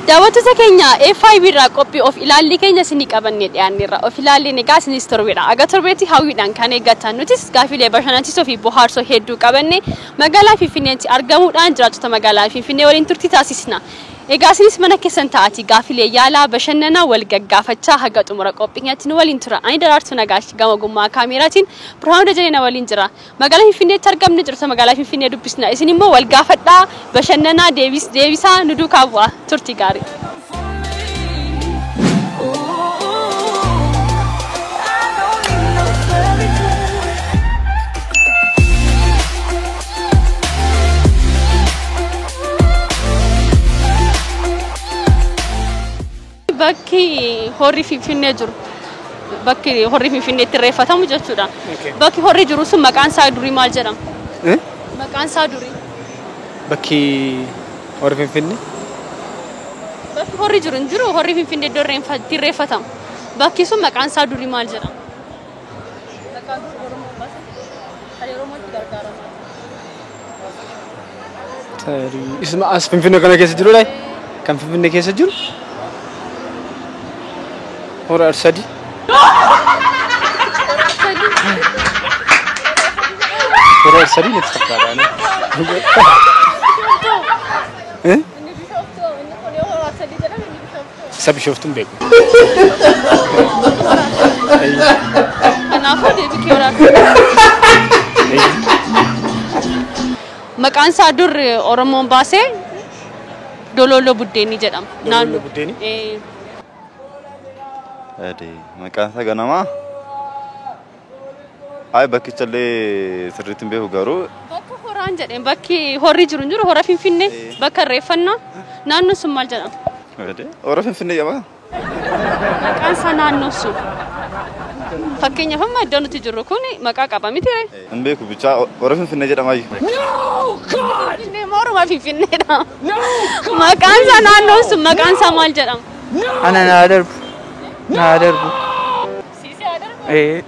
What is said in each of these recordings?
Daawwattoota keenya FIB irraa qophii of ilaallii keenya isinii qabannee dhiyaanneerra. Of ilaalliin egaa isinis torbeedha. Aga torbeetti hawwiidhaan kan eeggatan nutis gaafiilee bashannansiisoo fi bohaarsoo hedduu qabanne magaalaa Finfinneetti argamuudhaan jiraattota magaalaa Finfinnee waliin turtii taasisna. Egaa isinis mana keessan taa'atii gaafiilee yaalaa bashannanaa wal gaggaafachaa haga xumura qophii keenyatti nu waliin tura. Ani Daraartuu Nagaash gama ogummaa kaameeraatiin Birhaanuu Dajanee na waliin jira. Magaalaa Finfinneetti argamne jirtu magaalaa Finfinnee dubbisna. Isin immoo wal gaafadhaa bashannanaa deebisaa nu duukaa bu'aa turtii gaarii. Bakki horri Finfinnee jiru bakki horri Finfinneetti irreeffatamu jechuudha. Bakki horri jiru sun maqaan isaa durii maal jedhama? Maqaan isaa durii. Bakki horri Finfinnee? Bakki horri jiru hin jiru horri Finfinnee iddoo itti irreeffatamu. Bakki sun maqaan isaa durii maal jedhama? Maqaan Oromoo baasa. Kan Oromootti gargaaramu. Isuma as Finfinnee kana keessa jirudha? Kan Finfinnee keessa jiru? Hora Arsadi. Hora Arsadi natti fakkaata. Inni Bishooftuu inni kun yoo hora Arsadi jedhama inni Bishooftuu. Isa Bishooftuu hin beeku. Kanaafuu deebii kee hora Arsadi. Maqaan isaa dur Oromoon baasee Dololoo Buddeenii jedhama. Dololoo Buddeenii? Maqaan isaa ganamaa? Ay bakkicha illee sirriitti hin beeku garuu. Bakka horaan jedheen bakki horri jiru hin jiru hora Finfinnee bakka irreeffannaa naannoon sun maal jedhama? Hora Finfinnee jedhama. Maqaan isaa naannoo sun. Fakkeenyaaf amma iddoo nuti jirru kun maqaa qaba miti ree? Hin beeku bichaa hora Finfinnee jedhama. Finfinnee moo Oromaa Finfinneedha? Maqaan isaa naannoon sun maqaan isaa maal jedhama? Ana naa darbu. Naa darbu. Siisee haa darbu?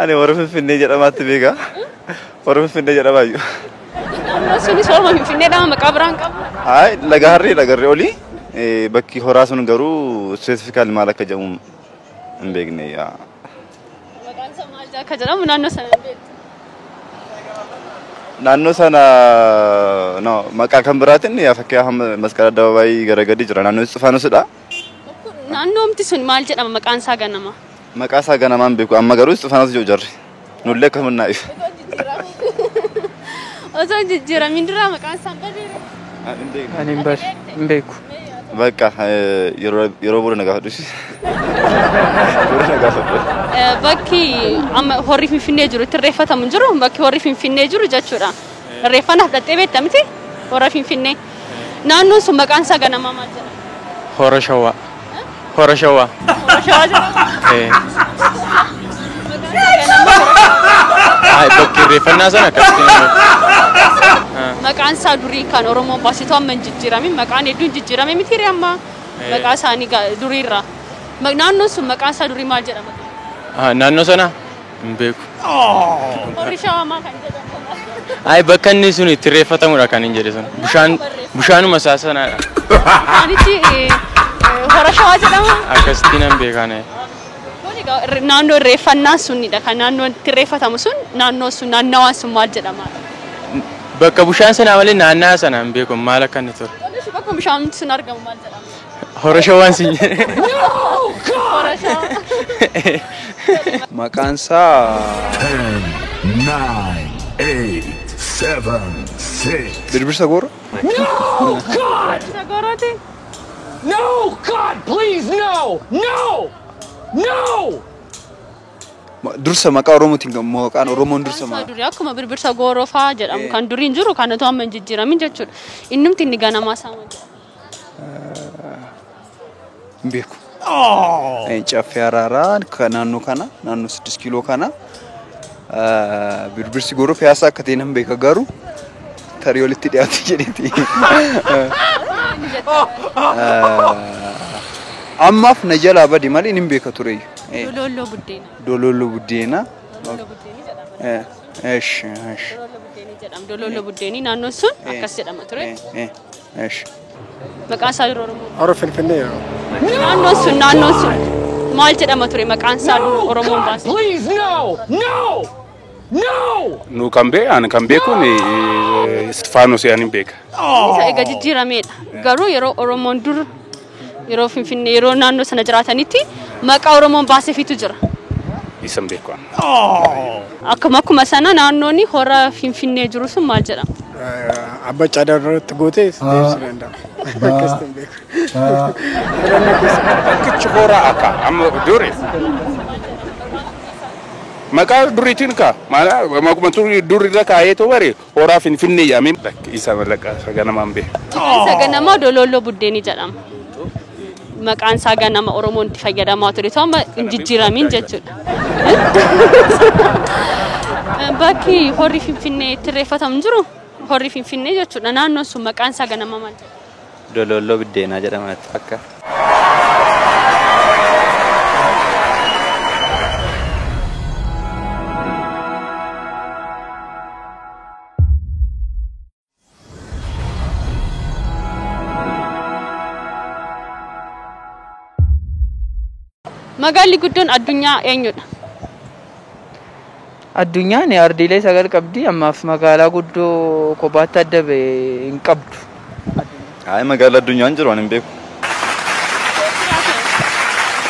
Ani hora Finfinnee jedhamaatti beeka. Hora Finfinnee jedhamaayyuu. Naannoon sunis Oromaa Finfinneedha maqaa biraan qabu. Ay laga harree lagarree olii bakki horaa sun garuu specifically maal akka jedhamu hin beekne. Maqaan isaa maal akka jedhamu naannoo sana hin beektu. Naannoo sana no maqaa kan biraatiin yaa fakkii hamma masqala addabaabaayii gara gadi jira naannoo Isxifaanusidha. Naannoomti sun maal jedhama maqaan isaa ganama? Maqaa isaa ganamaan beeku amma garuu Isxifaanos jedhu jarri. Nullee akkasuma naa'if. Osoo jijjiiramin dura maqaan isaa badeera. Ani hin beeku. Bakka yeroo booda na gaafadhu. Booda na gaafadhu. Bakki amma horri Finfinnee jiru itti irreeffatamu hin jiru bakki horri Finfinnee jiru jechuudha. Irreeffannaaf dhaqxee beekta miti hora Finfinnee. Naannoon sun maqaan isaa ganamaa maal jedhama? Hora Shawaa. Hora Shawaa. Hora Shawaa jedhama? Ay bakki irreeffannaa sana akkasitti hin beeku. Maqaan isaa durii kan Oromoon baasitu amma hin jijjiiramin maqaan hedduun jijjiirame miti ree amma maqaa isaanii duriirra. Naannoon sun maqaan isaa durii maal jedhama? Naannoo sana hin beeku. Horri Shawaa maal kan jedhamu? Ay bakka inni sun itti irreeffatamudha kan hin jedhe sun. Bishaanuma isaa sanaadha. Bishaanichi hora Shawaa jedhama? Akkasitti nan beekaa. Naannoo irreeffannaa sunidha kan naannoo itti irreeffatamu sun naannoo sun naannawaan sun maal jedhama? Bakka bishaan sanaa malee naannaa sana hin beeku maal akka inni ture. Bakka bishaan sun argamu maal jedhama? Hora Shawaan siin jedhe. Hora Shawaa. Maqaan isaa 10, 9, 8, 7, 6. Birbirsa Gooroo? Birbirsa Goorooti? No, God, please, no! No! No! Dursa maqaa Oromootiin maqaan Oromoon dursa Maqaan durii akkuma birbirsa Gooroo fa'aa jedhamu kan duriin jiru kan otoo amma hin jijjiiramin jechuudha. Innumti inni ganamaa isaa maal jedhama? Hin beeku. Caffee Araaraa naannoo kana naannoo 6 kiiloo kana birbirsi Gooroo Piyaasaa akka ta'e nan beeka garuu tarii walitti dhiyaate jedheeti. Ammaaf na jalaa bade malee hin beeka tureyyuu. Dololoo Buddeena. Dololoo Buddeena. Dololoo Buddeenii jedhama. Esh esh. Dololoo Buddeenii jedhama. Dololoo Buddeenii naannoon sun akkas jedhama ture. Esh. Maqaan isaa dura Oromoon. Hora Finfinnee yeroo. Naannoon sun maal jedhama ture maqaan isaa dur Oromoon baase? Please, no! No! No! Nu kan bee ani kan beekuun Istifaanos ani beeka. Isa egaa jijjiirameedha. Garuu yeroo Oromoon dur yeroo Finfinnee yeroo naannoo sana jiraatanitti maqaa Oromoon baaseefitu jira. Isa hin beeku ani. Akkuma sana naannoon hora Finfinnee jiru sun maal jedhama? Abba caadaa irratti gootee deebisuu danda'a. Akkasitti hin beeku. Bakkichi horaa akka amma duri. Maqaa duriitiin ka maquma durirra kaa'eetu bare horaa Finfinnee yaamee bakki isa mallaqaa isa ganamaan beeku. Isa ganamaa Dololloo Buddeenii jedhama. Maqaan isaa ganama Oromoon itti fayyadamaa ture ta'u amma hin jijjiiramin jechuudha. Bakki horri Finfinnee itti irreeffatamu jiru horri Finfinnee jechuudha. Naannoon sun maqaan isaa ganama maal jedhama? Dololloo biddeenaa jedhama natti fakkaata. Magaalli guddoon addunyaa eenyudha? Addunyaan ardiilee 9 qabdi, ammaaf magaalaa guddoo kophaatti adda ba'e hin qabdu. Hayi, magaalaa addunyaan jiru ani hin beeku.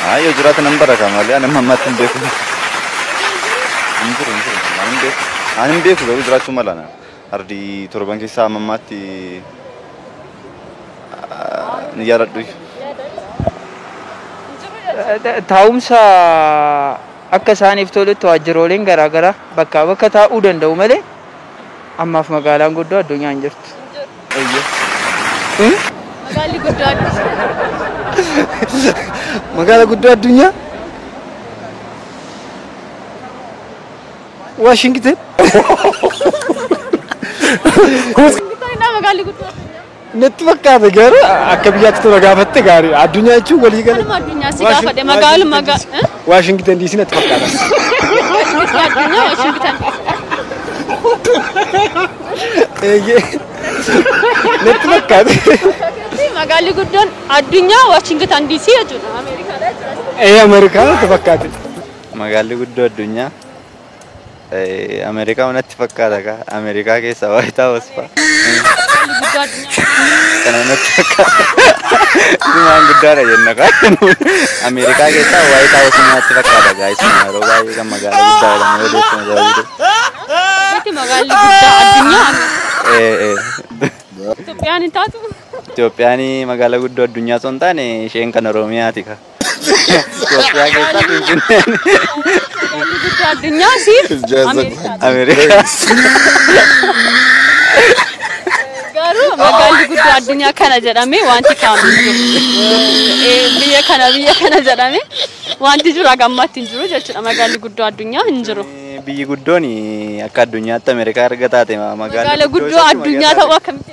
Hayi, yoo jiraate nan baraka malee ani amma ammaatti hin beeku. Hin jiru, hin jiru, ani hin beeku. Ani hin beeku, garuu jiraachuu mala na. Ardii 7 keessaa amma ammaatti ni yaadadhu. Taa'umsa akka isaaniif tolutti waajjirooleen garaagaraa bakkaa bakka taa'uu danda'u malee ammaaf magaalaan guddoo addunyaa hin jirtu. Magaalli guddoo addunyaa. Magaalaa guddoo addunyaa? Waashingiten. Magaalli guddoo addunyaa. Natti fakkaata, garuu akka biyyaatti tola gaafatte gaarii. Addunyaa jechuun walii gala. Kanuma addunyaa si gaafadhe magaaluma Waashingiten DC natti fakkaata. Addunyaa Waashingiten. Eeyyee. Natti fakkaata. Magaalli guddoon addunyaa Waashingiten DC jechuudha. Ameerikaadha jechuudha. Ee, Ameerikaa natti fakkaate. Magaalli guddoo addunyaa Ameerikaa natti fakkaata kaa. Ameerikaa keessa White House fa'a. Magaalli guddoo addunyaa. Kana natti fakkaata. Dhumaan guddaadha jenna kaa. Ameerikaa keessa White House natti fakkaata kaa. Isuma yeroo baay'ee kan magaalaa guddaa jedhamee odeeffamu sababii ta'eef. Miti, magaalli guddaa addunyaa Ee ee. Itoophiyaan hin taatu. Itoophiyaan magaalaa guddoo addunyaa osoo hin taane isheen kan Oromiyaati kaa. Itoophiyaa keessaa Finfinneen. Magaalli guddoo addunyaa siif Ameerikaadha. Ameerikaa. Garuu magaalli guddoo addunyaa kana jedhamee wanti kaa'amu hin jiru. Biyya kana jedhamee wanti jiru haga ammaatti hin jiru jechuudha. Magaalli guddoo addunyaa hin jiru. Biyyi guddoon akka addunyaatti Ameerikaa erga taate Magaala magaalli guddoo addunyaa ta'uu akkamitti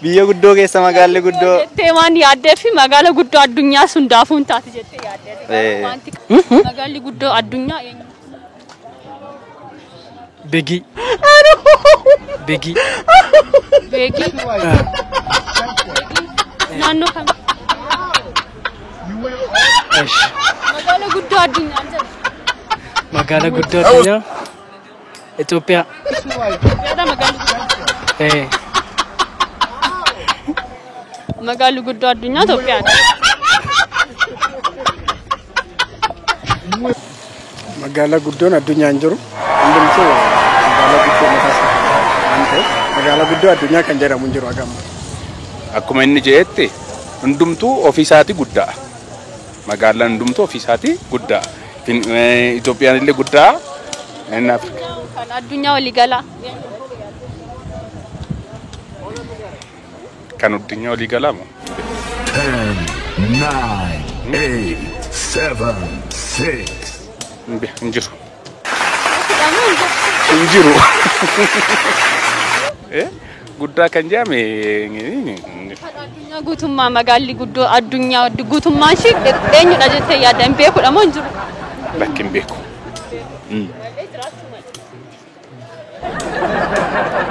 Biyya guddoo keessa magaalli guddoo jettee waan yaaddee fi magaala guddoo addunyaa sun daafuu hin taate jettee yaaddee. Wanti magaalli guddoo addunyaa eenyu? Beegii. Beegii. Beekii. Naannoo kam? Esh. Magaala guddoo addunyaa jedha. Magaalaa guddoo addunyaa Itoophiyaa. Itoophiyaadha magaalli guddoo. Ee. Magaalli guddoo addunyaa Itoophiyaadha. Magaalaa guddoon addunyaa hin jiru. Hundumtuu magaalaa guddoo mataa isaa waan ta'eef magaalaa guddoo addunyaa kan jedhamu hin jiru haga ammaa. Akkuma inni jedhetti hundumtuu ofiisaatii guddaa. Magaalaan hundumtuu ofiisaatii guddaa. Itoophiyaan illee guddaa. Inni Afrikaa. Kan addunyaa waliigalaa. Kan addunyaa waliigalaa moo? 10, 9, 8, 7, 6, Hin jiru. Hin jiru. Guddaa kan jedhame Kan addunyaa guutummaa magaalli guddoo addunyaa guutummaan ishee eenyudha jettee yaadda? Hin beekudha moo hin jiru? Bakki hin beeku.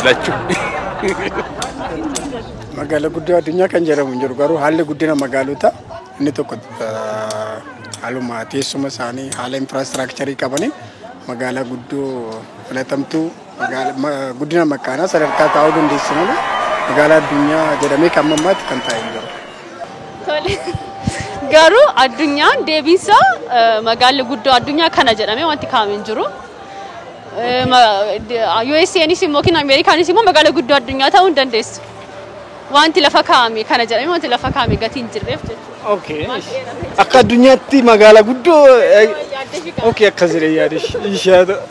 Lachuu. Magaalaa guddoo addunyaa kan jedhamu hin jiru, garuu haalli guddina magaalotaa inni tokko haaluma teessuma isaanii, haala infrastructure qabanii magaalaa guddoo filatamtuu guddina makaanaa sadarkaa taa'uu dandeessi malee magaalaa addunyaa jedhamee kan ammaatti kan taa'e hin jiru. Tole. Garuu addunyaan deebiinsa magaalli guddoo addunyaa kana jedhamee wanti kaa'ame hin jiru. USAnis immoo yookiin Ameerikaanis immoo magaalaa guddoo addunyaa ta'uu hin dandeessu. Wanti lafa kaa'ame kana jedhamee wanti lafa kaa'ame gatii hin jirreef jechuudha. Okay. Akka addunyaatti magaalaa guddoo, okay, akkas jedhee yaade ishaa ta'u.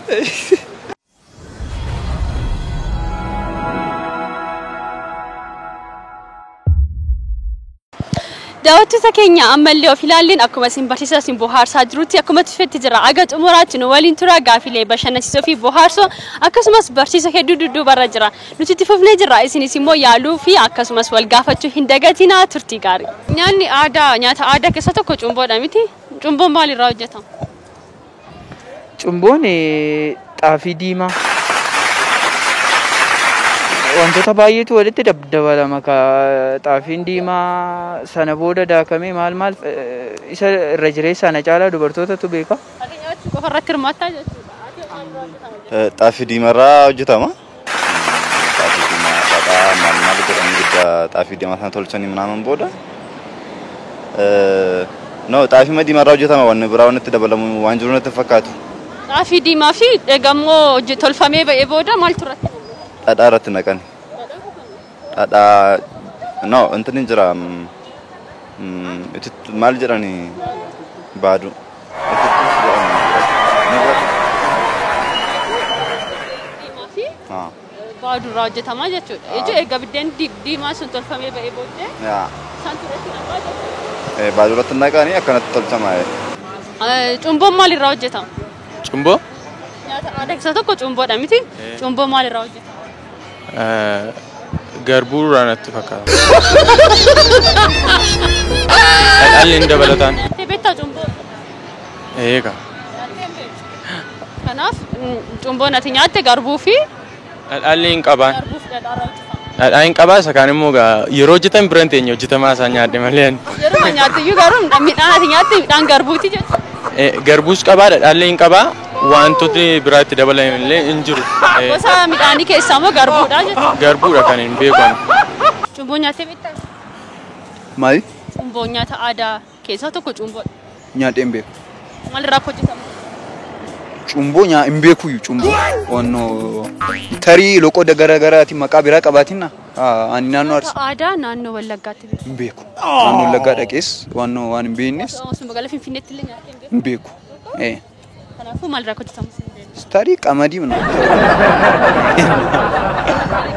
Daawwattoota keenya, ammallee of ilaalleen akkuma isin barsiisaa isin bohaarsaa jirutti akkuma tufetti jira. Aga xumuraatti nu waliin tura. Gaafilee bashannansiisoo fi bohaarsoo akkasumas barsiisoo hedduu dudduubarra jira. Nuti itti fufnee jirra. Isinis immoo yaaluu fi akkasumas wal gaafachuu hin dagatinaa. Turtii gaarii. Nyaanni aadaa, nyaata aadaa keessaa tokko cumboodha miti? Cumboon maalirraa hojjetama? Cumboon xaafii diimaa wantoota baay'eetu walitti dabalama. Xaafiin diimaa sana booda daakamee maal maal isa irra jireessa sana caalaa dubartootatu beeka. Ati nyaachuu qofa irratti hirmaattaa jechuudha. Xaafii diimarraa hojjetama. Xaafii diimaa, dhadhaa, maal maal godhanii guddaa xaafii diimaa sana tolchanii ምናምን booda. No, xaafii diimarraa hojjetama, wanni biraa wanni itti dabalamu waan jiru natti fakkaatu. Xaafii diimaa fi eegammoo tolfamee ba'ee booda maaltu irratti? Dhadhaa irratti naqani. Dhadhaa, no, intini jira, maal jedhani, baaduu. Diimaa fi baaduu irraa hojjetama jechuudha. Jechuun egaa biddeen diimaa sun tolfamee ba'ee booddee isaan irratti naqaa jechuudha. Baaduu irratti naqanii akkanatti tolchama. Cumboon maalirraa hojjetama? Cumboo? Nyaata aadaa keessaa tokko cumboodha miti? Cumboo maalirraa hojjetama? Garbuu irraa natti fakkaata. Dhadhaalli hin dabalataan. Nyaattee beektaa cumboo? Eega. Kanaaf cumboon ati nyaatte garbuu fi Dhadhaalli hin qabaan. Garbuu fi dhadhaarraa hojjetama. Dhadhaa hin qabaa, isa kaan immoo yeroo hojjetan bira hin teenye, hojjetamaa isaa nyaadhe malee. Yeroo nyaattu iyyuu garuu midhaan ati nyaatte midhaan garbuuti jechuudha. Garbuus qabaa, dhadhaallee hin qabaa, wantootni biraa itti dabalaman illee hin jiru. Gosa midhaanii keessaa immoo garbuudha jechuudha. Garbuudha kan hin beeku ani. Cumboo nyaattee beektaa? Maali? Cumboo nyaata aadaa keessaa tokko cumboodha. Nyaadhee hin beeku. Maalirraa akka hojjetamu? Cumboo nyaa hin beekuyyuu cumboo. Wannoo tarii loqoda gara garaatiin maqaa biraa qabaatinna. Ani naannoo Arsii. Aadaa naannoo Wallaggaatti beeku. Hin beeku. Naannoo Wallaggaa dhaqees wannoo waan hin beeknes. Osuma magaalaa Finfinneetti illee nyaattee hin beeku. Hin beeku. Kanaafuu maalirraa akka hojjetamu hin beeku. Tarii qamadii mana.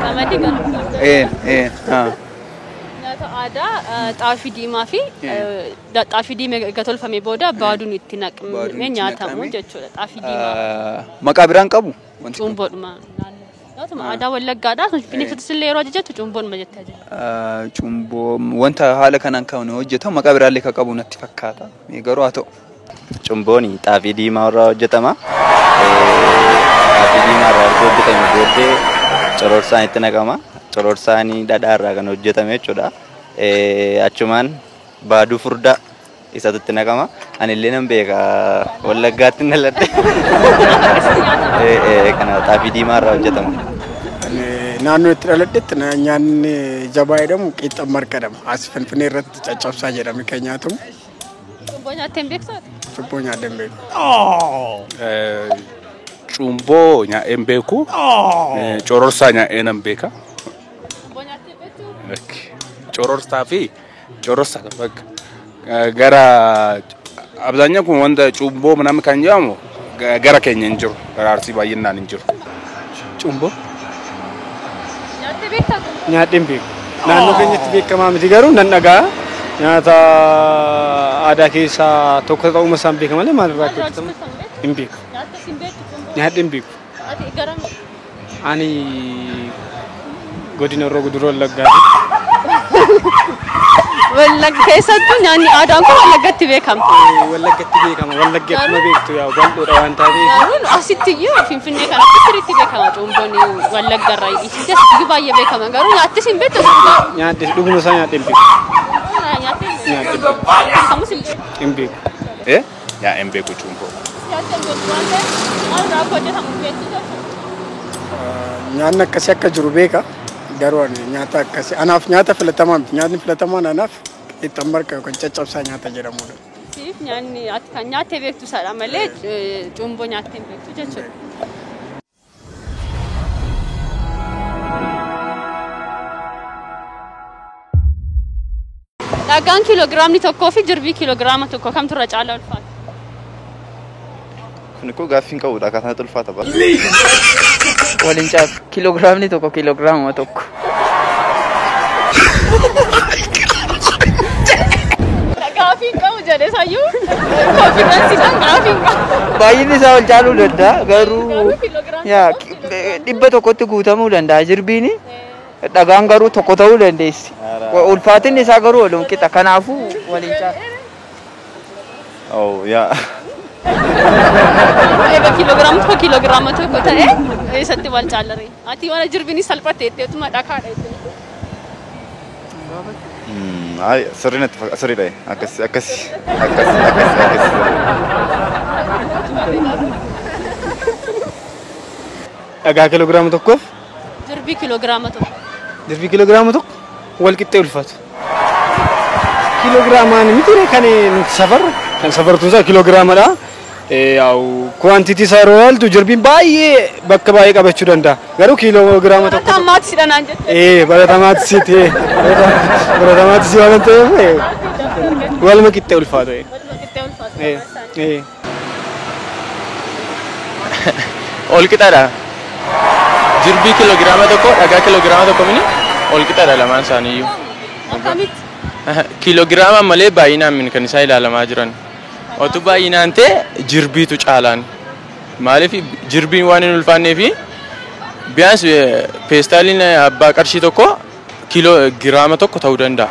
Qamadii garbuu. Nyaata aadaa xaafii diimaa fi xaafii diimaa erga tolfamee booda baaduun itti naqamee nyaatamu jechuudha. Xaafii diimaa. Maqaa biraan qabu? Cumboodhuma. Nyaatuma aadaa Wallaggaadha. Finfinnee keessattis illee yeroo ajajattu cumboodhuma jettee ajajata. Cumboo wanta haala kanaan kan hojjetamu maqaa biraallee kan qabu natti fakkaata. Garuu haa ta'u. Cumboon xaafii diimaa irraa hojjetama. Xaafii diimaa irraa erga hojjetame booddee cororsaan itti naqama. Cororsaan dhadhaa irraa kan hojjetame jechuudha. Achumaan baaduu furdaa isatu itti naqama. Ani illee nan beeka, Wallaggaatti dhaladhe. Kana xaafii diimaa irraa hojjetama. Naannoo itti dhaladhetti nyaanni jabaa jedhamu qixxa marqa jedhama. As Finfinnee irratti caccabsaa jedhame kan nyaatamu. Cumboo nyaattee hin beektaa? Cumboo nyaadhee hin beeku. Cumboo nyaadhee hin beeku. Cororsaa nyaadhee nan beeka. Cumboo nyaattee beektu? Cororsaa fi cororsaa bakka gara አብዛኛው kun wanta cumboo ምናምን kan jedhamu gara keenya hin jiru. Gara Arsii baay'inaan hin jiru. Cumboo? Nyaattee beektaa? Nyaadhee hin beeku. Naannoo keenyatti beekamaa miti, garuu nan dhagaa. Nyaata aadaa keessaa tokko ta'uu isaan beeka malee maalirraa akka hojjetamu hin beeku. Nyaattee hin beektu cumboo? Nyaadhee hin beeku. Ati garam? Ani godina Horroo Guduruu Wallaggaati. Wallagga keessattuu nyaanni aadaan kun Wallaggatti beekama. Wallaggatti beekama. Wallaggi akkuma beektu yaa bal'oodha waan taateef. Garuu asitti iyyuu Finfinnee kanatti sirriitti beekama cuumboon Wallagga irraa isitti asitti iyyuu baay'ee beekama. Garuu nyaattis hin beektu. Nyaadde dhuguma isaa nyaadde hin beeku. Nyaattee Nyaadde hin beeku. Samus hin beektu. Hin beeku. Eh? Yaa hin beeku cuumboo. Nyaattee hin beektu waan ta'eef maal irraa akka hojjetamu hin beektu jechuudha. Nyaanni akkasii akka jiru beeka. Garuu ani nyaata akkasii anaaf nyaata filatamaa miti. Nyaatni filatamaan anaaf qixxaan marqa yookaan caccabsaa nyaata jedhamudha. Siif nyaanni ati kan nyaattee beektu isaadha malee cuumboo nyaattee hin beektu jechuudha. Dhagaan kiiloogiraamni tokkoo fi jirbii kiiloogiraama tokko kamtu irra caalaa ulfaata? Kun koo gaaffii hin qabudha. Akkaataa natti ulfaata bara. Waliin caalu. Kiiloogiraamni tokko kiiloogiraamuma tokko. Gaaffii hin qabu jedhee sayyuu konfidensiidhaan gaaffii hin qabu. Baay'inni isaa wal caaluu danda'a garuu Garuu kiiloogiraamni yaa tokko kiiloogiraama 100tti guutamuu danda'a jirbiini. Dhagaan garuu tokko ta'uu dandeessi. Ulfaatinni isaa garuu walum qixa. Kanaafuu waliin caalu. Oh yaa. Egaa kiiloogiraamni tokko kiiloogiraama tokko ta'ee eessatti wal caalare? Ati waan jirbiin salphatte jettee utuma dhakaadha jettee. Ay sirrii natti fakkaata. Sirriidha. Akkasi akkasi akkasi akkasi akkasi. Dhagaa kiiloogiraama tokkoof Jirbii kiiloogiraama tokko. jirbii kiiloogiraama tokko wal qixxee ulfaatu. Kiiloogiraamaan miti kan nuti safarru kan safartuun isaa kiiloogiraamadha. Yaa'u quantity isaa yeroo ilaaltu jirbiin baay'ee bakka baay'ee qabachuu danda'a. Garuu kiiloogiraama tokko Barataa maatisidha naan jette. Baratamaatti siiti baratamaatti si waan ta'eef waluma qixxee ulfaatu. Waluma qixxee ulfaatu. Ol qixaadha. Jirbii kiiloogiraama tokko dhagaa kiiloogiraama tokko mini ol qixaadha lamaan isaaniiyyuu. Akkamitti? Kiiloogiraama malee baay'inaan min kan isaan ilaalamaa jiran. Otu baay'inaan ta'e jirbiitu caalaan. Maaliif jirbiin waan hin ulfaannee fi biyyaans peestaaliin abbaa qarshii tokko kiiloogiraama tokko ta'uu danda'a.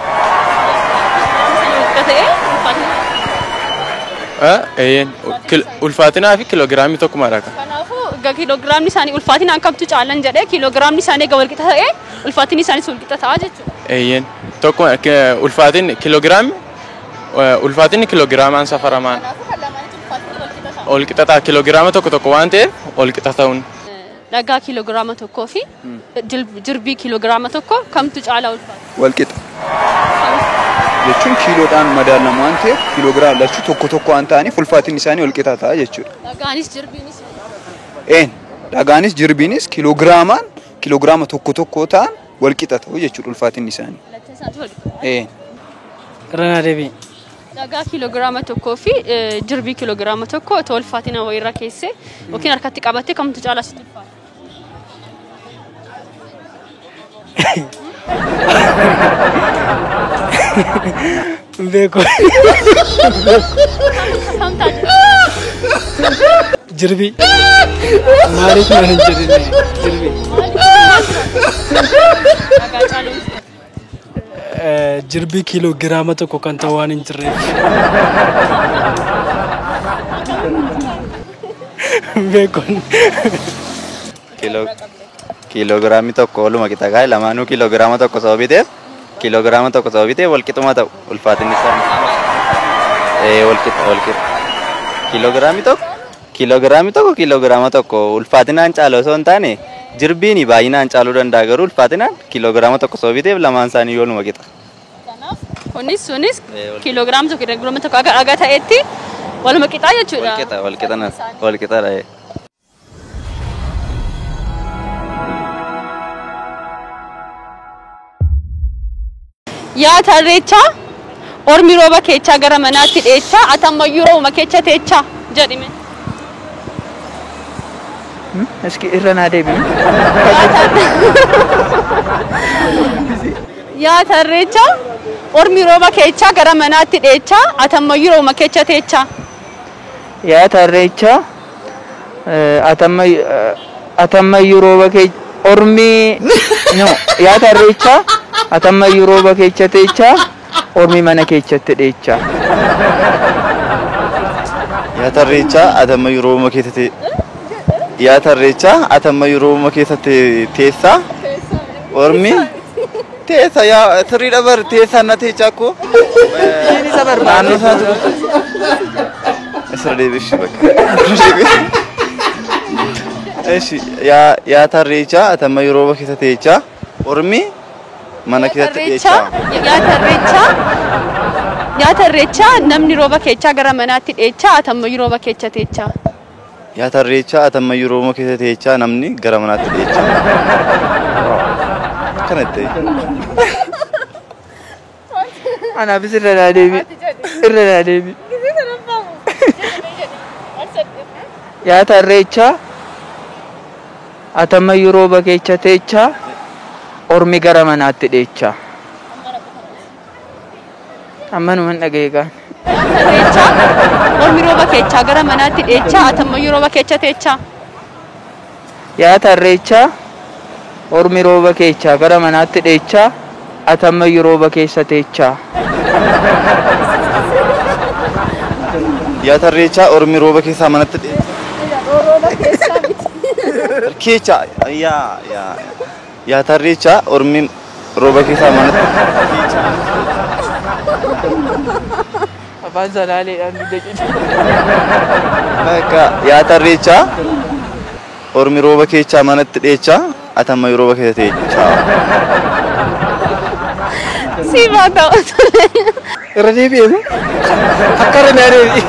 Walqixa ta'ee ulfaatina. Eeyyeen ulfaatinaa fi kiiloogiraamii tokkumadha. Kanaafuu egaa kiiloogiraamni isaanii ulfaatinaan kamtu caalan jedhee kiiloogiraamni isaanii egaa walqixa ta'ee ulfaatinni isaaniis walqixa ta'a jechuudha. Eeyyeen tokkuma ulfaatinni kiiloogiraamii ulfaatinni kiiloogiraamaan safaramaan Kanaafuu kan lamaanitti ulfaatinni walqixa ta'a. ol qixa ta'a kiiloogiraama tokko tokko waan ta'eef ol qixa ta'uun. Dhagaa kiiloogiraama tokkoo fi jirbii kiiloogiraama tokko kamtu caalaa ulfaata? Wal qixa. Jechuun kiiloodhaan madaalamu waan ta'eef kiiloogiraama lachuu tokko tokko waan ta'aniif ulfaatinni isaanii wal qixa ta'a jechuudha. Dhagaanis jirbiinis Een dhagaanis jirbiinis kiiloogiraamaan kiiloogiraama tokko tokko ta'an wal qixa ta'u jechuudha ulfaatinni isaanii. lachuu isaaniitu wal qixa. Een. Irra deebi'i. Dhagaa kiiloogiraama tokkoo fi jirbii kiiloogiraama tokko otoo ulfaatina wayiirra keessee yookiin harkatti qabattee kamtu caalaa sitti ulfaata? Hin beeku. Kam ta'a? Jirbii. Maaliif na hin jedhinne jirbii. Dhagaa caaluu. Jirbii kiiloogiraama tokko kan ta'u waan hin jirreef. Hin beeku. Kiiloogiraamii tokko waluma qixa gaa'e lamaanuu kiiloogiraama tokko sababii ta'eef kiiloogiraama tokko sababii ta'eef wal qixuma ta'u ulfaatinni isaanii. Wal qixa wal qixa. Kiiloogiraamii tokko kiiloogiraamii tokko kiiloogiraama tokko ulfaatinaan caalu osoo hin taane jirbiin baay'inaan caaluu danda'a garuu ulfaatinaan kiiloogiraama tokko sababii ta'eef lamaan isaanii waluma qixa. Kanaaf kunis sunis kiiloogiraama tokko kiiloogiraama tokko aga dhagaa ta'etti waluma qixaa jechuudha. Wal qixa wal qixa wal qixadha. Yaa tarreechaa ormi rooba keechaa gara manaatti dheechaa ati ammayyuu roobuma keecha teechaa jedhime. Iski irra naa deebi'i. Yaa tarreechaa ormi rooba keechaa gara manaatti dheechaa ati ammayyuu roobuma keecha teechaa. Yaa tarreechaa atammayyuu rooba kee ormi no yaa tarreechaa atammayyuu rooba keecha teechaa Ormi mana keessatti dheechaa. Yaa tarreechaa atammayyuu roobuma keessatti Yaa tarreechaa atammayyuu roobuma keessatti teessaa ormi teessa yaa sirriidha bar teessaa na teechaa koo naannoo isaatu isirra deebishi bakka. Eshi yaa yaa tarreechaa atammayyuu rooba keessa teechaa ormi mana keessatti dheechaa. Yaa tarreechaa yaa tarreechaa namni rooba keechaa gara manaatti dheechaa atammayyuu rooba keessa teechaa. Yaa tarreechaa atammayyuu rooba keessa teechaa namni gara manaatti dheechaa. Akkana itti. Anaafis irra naa deebi. Irra naa deebi. Yaa tarreechaa atammayyuu rooba keessa teechaa ormi gara manaatti dheechaa. Ammanuman dhaga'e kaan. Yaa tarreechaa ormi rooba keechaa gara manaatti dheechaa atammayyuu rooba keessa teechaa. Yaa tarreechaa ormi rooba keechaa gara manaatti dheechaa atammayyuu rooba keessa teechaa. Yaa tarreechaa ormi rooba keessaa manatti dheechaa. Rooba keessaa miti. Keechaa yaa yaa yaa tarreechaa ormi rooba keessaa manatti keechaa. Afaan salaaleedhaan dugda cite. Bakka yaa tarreechaa ormi rooba keechaa manatti dheechaa atammayyuu rooba keessa teechaa. Siifaa ta'u tole. Irra deebi'ee moo? Akka irra naa deebi'e.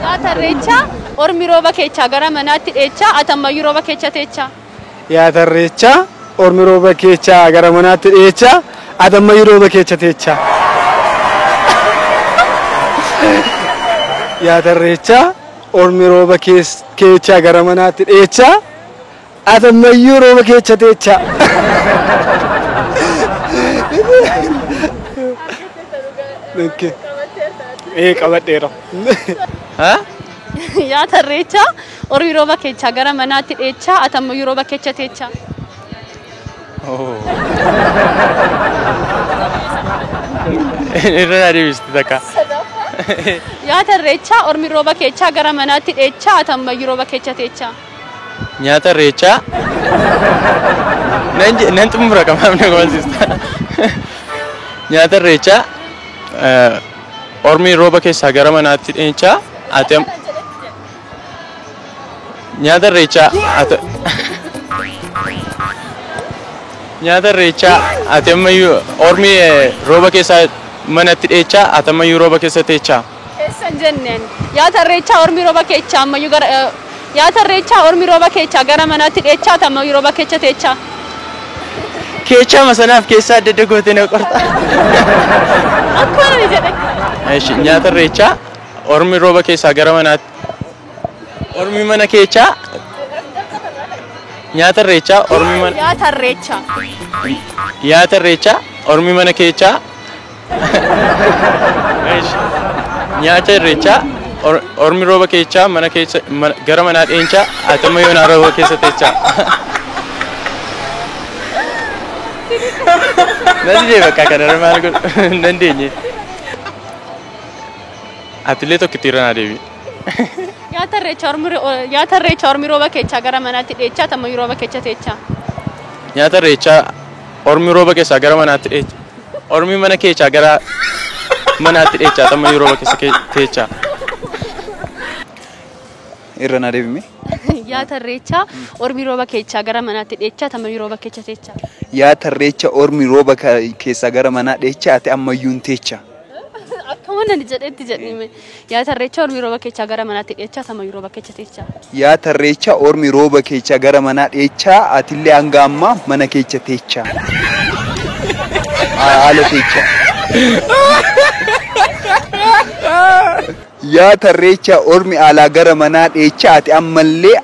Yaa tarreechaa ormi rooba keechaa gara manaatti dheechaa atammayyuu rooba keessa teechaa. Yaa tarreechaa ormi rooba keechaa gara manaatti dheechaa atammayyuu rooba keessa teechaa. Yaa tarreechaa ormi rooba keechaa gara manaatti dheechaa atammayyuu rooba keessa teechaa. Ee qabadheera. Yaa tarreechaa ormi rooba keechaa gara manaatti dheechaa atammayyuu rooba keessa teechaa. Irra naa deebisti takka. Yaa tarreechaa ormi rooba keechaa gara manaatti dheechaa atammayyuu rooba keessa teechaa. Nyaata irreechaa nan xumura kamaaf na goolchista. Nyaata irreechaa ormi rooba keessaa gara manaatti dheechaa ati nyaata irreechaa ati nyaata irreechaa ati ammayyuu ormi rooba keessaa manatti dheechaa ati ammayyuu rooba keessa teechaa. Keessa hin jenneen yaa tarreechaa ormi rooba keechaa ammayyuu gara yaa tarreechaa ormi rooba keechaa gara manaatti dheechaa ati ammayyuu rooba keessa teechaa. Keechaa masanaaf keessaa adda adda gootee na qorta. Akkuma namni jedhe. Eshi nyaata irreechaa ormi rooba keessaa gara manaatti ormi mana keechaa nyaata irreechaa ormi mana Yaa tarreechaa. Yaa tarreechaa ormi mana keechaa Eshi nyaata irreechaa ormi rooba keechaa mana keessa gara manaa dheenchaa ati ammayyuu naa rooba keessa teechaa. Nan didee bakka kanarra maal godhu hin dandeenye. Atillee tokkitti irra naa deebi. Yaa tarreechaa ormi rooba keechaa gara manaatti dheechaa atammayyuu rooba keessa teechaa. Nyaata irreechaa ormi rooba keessaa gara manaatti dheechaa. Ormi mana keechaa gara manaatti dheechaa atammayyuu rooba keessa teechaa. Irra naa deebime. Yaa tarreechaa ormi rooba keechaa gara manaatti dheechaa atammayyuu rooba keessa teechaa. Yaa tarreecha ormi rooba keessaa gara manaa dheechaa ati ammayyuu hin teechaa. Akkuma nani jedhetti jedhime. Yaa tarreecha ormi rooba keechaa gara manaatti dheechaa atammayyuu rooba keessa teechaa. Yaa tarreecha ormi rooba keechaa gara manaa dheechaa atillee hanga ammaa mana keessa teechaa. Haala teechaa. Yaa tarreecha ormi alaa gara manaa dheechaa ati ammallee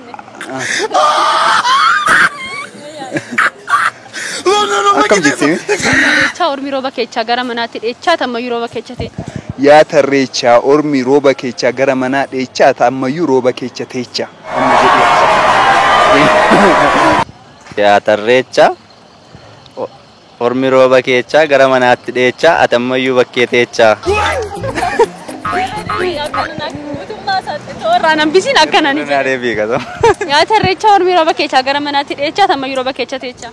Akkam jettee? Tarreechaa ormi rooba keechaa gara manaatti dheechaa atammayyuu rooba keessa teechaa. Yaa tarreechaa ormi rooba keechaa gara manaa dheechaa ati ammayyuu rooba keessa teechaa. Amma jedhee. Yaa tarreechaa Ormi rooba keechaa gara manaatti dheechaa ati ammayyuu bakkee teechaa. Tooraan hambisiin akkana ni Naa deebii qaba. Nyaata irreechaa ormi rooba keechaa gara manaatti dheechaa ati ammayyuu rooba keecha teechaa.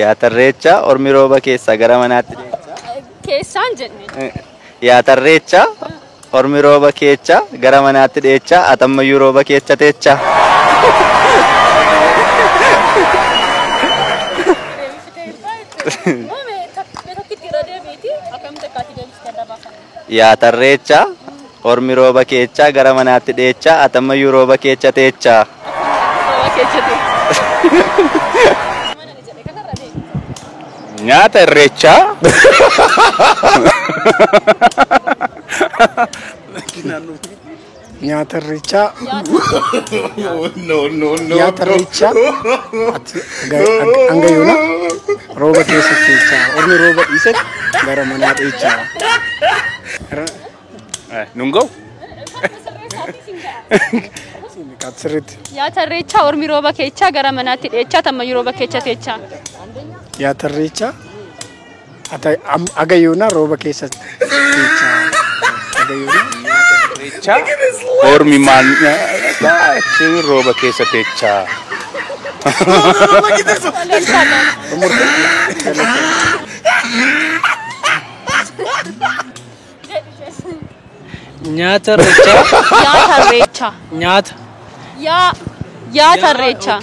Yaa irreechaa ormi rooba keessaa gara manaatti Keessaan jenne. Yaa irreechaa ormi rooba keechaa gara manaatti dheechaa ati ammayyuu rooba keecha teechaa. Yaa irreechaa ormi rooba keechaa gara manaatti dheechaa ati ammayyuu rooba keecha teechaa. Rooba keecha teechaa. Nyaata irreechaa. Nyaata irreechaa. No, no, no. Nyaata irreechaa. Hanga yoona rooba keessa teechaa. Ormi rooba dhiisetti gara manaa dheechaa. Nun ga'u? Sirriitti. Nyaata irreechaa ormi rooba keechaa gara manaatti dheechaa ati ammayyuu rooba keecha teechaa. Nyaata irreechaa. Haga yoona rooba keessa teechaa. Haga yoona. Irreechaa ormi maal achi rooba keessa teechaa. Nyaata irreechaa. Nyaata irreechaa. Nyaata. Yaa nyaata irreechaa.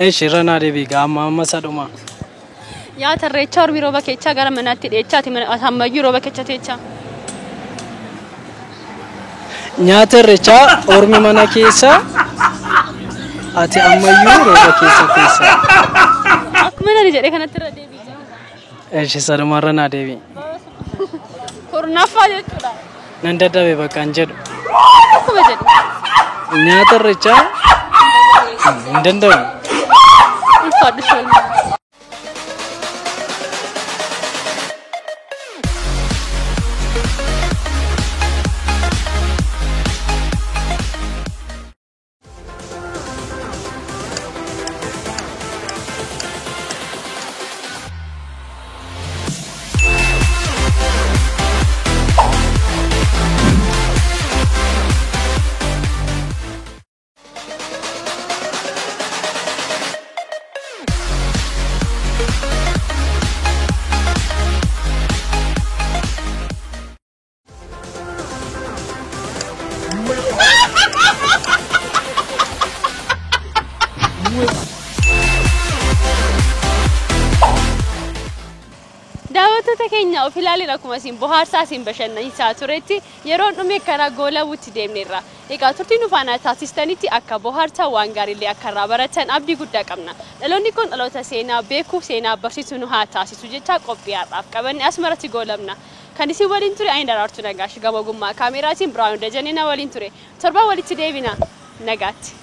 Eeshi irra naa deebii gaa amma amma sadhuma. Nyaata irreechaa ormi rooba keechaa gara manaatti dheechaa ati ammayyuu rooba keecha teechaa. Nyaata irreechaa ormi mana keessa ati ammayyuu rooba keessa teessa. Akkuma nani jedhee kanatti irra deebii. Eeshi sadhuma irra naa deebii. Kurnaffaa jechuudha. Nan dadhabe bakka hin jedhu. Akkuma jedhu. Nyaata irreechaa hin danda'u. Ulfaadhu shoolmaa. Daawwattoota keenya of ilaalin akkuma isin bohaarsaa isin bashannansiisaa turetti yeroon dhume karaa goolabuutti deemneerra. Egaa turtii nu faana taasistanitti akka bohaartaa waan gaariillee akka irraa baratan abdii guddaa qabna. Dhaloonni kun dhaloota seenaa beekuu seenaa barsiisuu nu haa taasisu jecha qophii har'aaf qabanne asumarratti goolabna. Kan isin waliin ture ani Daraartuu Nagaash gama ogummaa kaameraatiin Biraanuu Dajanee na waliin ture. Torbaan walitti deebina. Nagaatti.